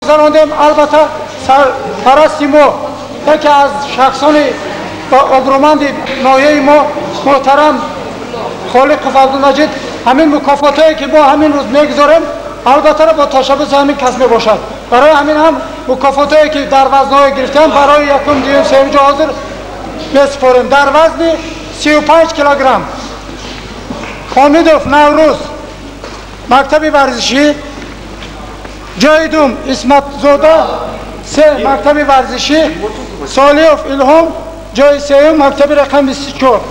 Гузарондем. Албатта, сарпарасти мо, яке аз шахсони обрӯманди ноҳияи мо, муҳтарам Холиқов Абдулмаҷид, ҳамин мукофотҳое ки мо ҳамин рӯз мегузорем, албатта бо ташаббуси ҳамин кас мебошад. Барои ҳамин ҳам мукофотҳое ки дар вазнҳое гирифтем, барои якум, дуюм, сеюм ҷо ҳозир месупорем. Дар вазни 35 килограмм Ҳомидов Наврӯз, мактаби варзишӣ, ҷои дуюм Исматзода се, мактаби варзишӣ, Солиёв Илҳом, ҷои сеюм, мактаби рақами 24.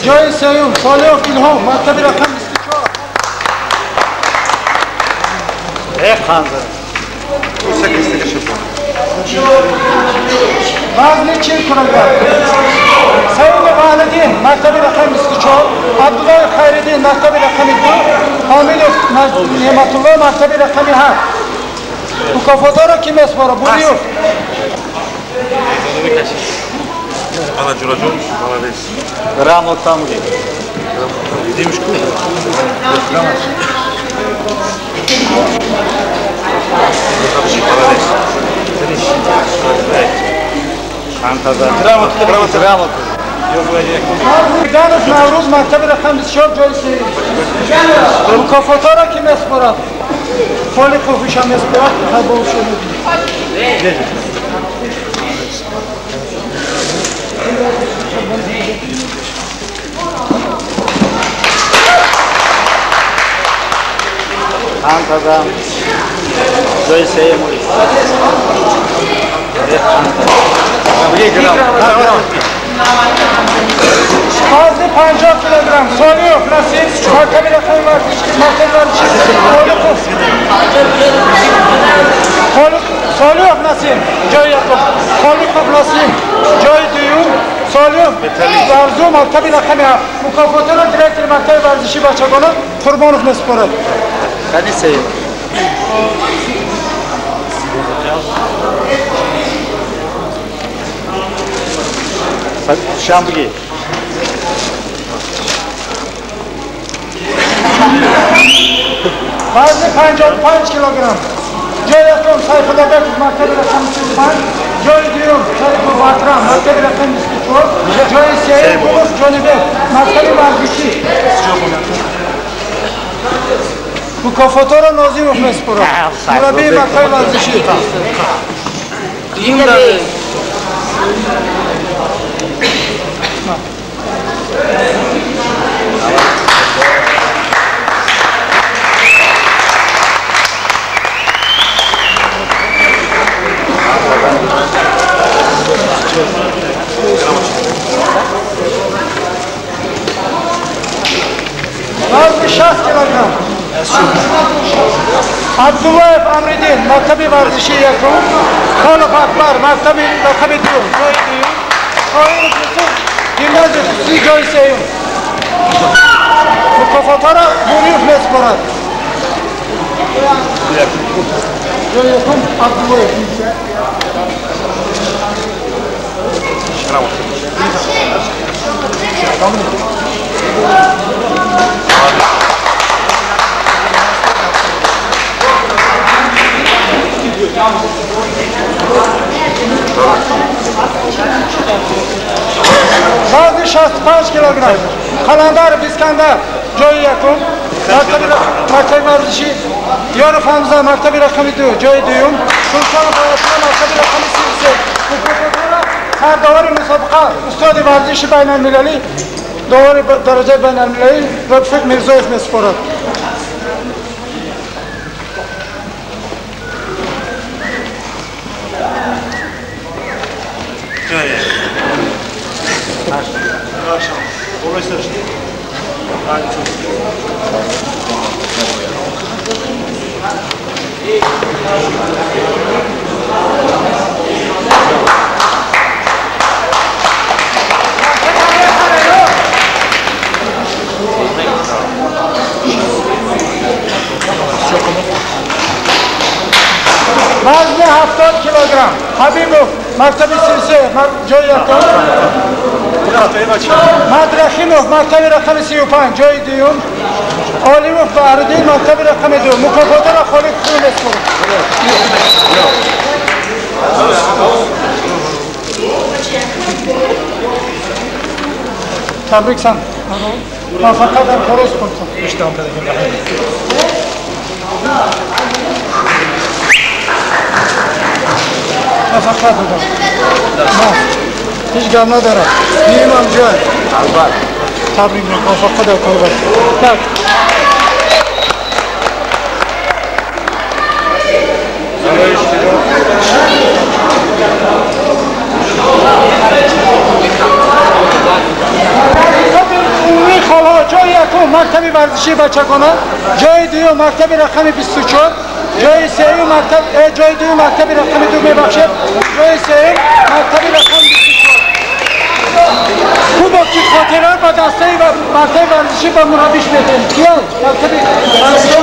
Ҷои сеюм Солиёв Илҳом, мактаби рақами 24. Вазни 40 килограмм Саидов Аҳлиддин, мактаби рақами 24, Абдуллоев Хайриддин, мактаби рақами 2, Ҳомидов Неъматулло, мактаби рақами 7. Мукофотҳоро ки месупорад? Буриёв. Ана Ҷураҷон, молодец. Грамотам. Димшку. Молодец. Грамота, грамота. Грамота. Данов Наврӯз, мактаби рақами 24, ҷои сеюм. Мукофотҳоро ки месупорад? Холиқов иша месупорад, қабул шуд. Хан таза. Ҷои сеюм. Вазни 50 килограмм Солиёв Насиб, мактаби рақами варзишӣ, мактаби варзишӣ, Холиқов. Солиёв Насим, ҷои якум, Холиқов Насим, ҷои дуюм, Солиёв Арзу, мактаби рақами 7. Мукофотҳоро директори мактаби варзиши бачагона Қурбонов месупорад. Қани сеюм. Шамбуги. Вазни 55 килограмм ҷои якум Сайфуллобеков, мактаби рақами 35, ҷои дуюм Шарипов Акрам, мактаби рақами 24, ҷои сеюм Гулов Ҷонибек, мактаби варзишӣ. Мукофотҳоро Нозимов месупорад, мураббии мактаби варзишӣ. Вазни 60 килограмм Абдуллоев Амриддин, мактаби варзиши якум, Холов Акбар, мактаби рақами 2, ҷои дуюм, Тоиров Юсуф, гимназия хусусӣ, ҷои сеюм. Мукофотҳоро Буриёв месупорад. Ҷои якум Абдуллоев. Вазни 65 килограмм Қаландаров Искандар, ҷои якум, мактаби варзишӣ, Ёров Ҳамза, мактаби рақами 2, ҷои дуюм, Султонов Оятулло, мактаби рақами 33. Мукофотҳоро сардовари мусобиқа, устоди варзиши байналмилалӣ, довари дараҷаи байналмилалӣ Робфик Мирзоев месупорад. 70 килограмм Ҳабибов, мактаби 33, ҷои якум. Мадрахимов, мактаби рақами 35, ҷои дуюм. Олимов Баҳриддин, мактаби рақами 2. Мукофотро Холиқ худ месупорад. Табрик сан. Муваффақият дар кори спортон. Муваффақият додам. Ҳеҷ гап надорад. Дуюмам ҷой. Табрик мекунам. Муваффақият дар кори бар. Так. Ҷои якум мактаби варзишии бачагона, ҷои дуюм мактаби рақами 24, ҷои сеюм мактаб, ҷои дуюм мактаби рақами 2, мебахшед, ҷои сеюм мактаби рақами 24. Кубоки хотира ба дастаи мактаби варзишӣ ба мураббиш медиҳем. Кия? Мактаби варзишӣ.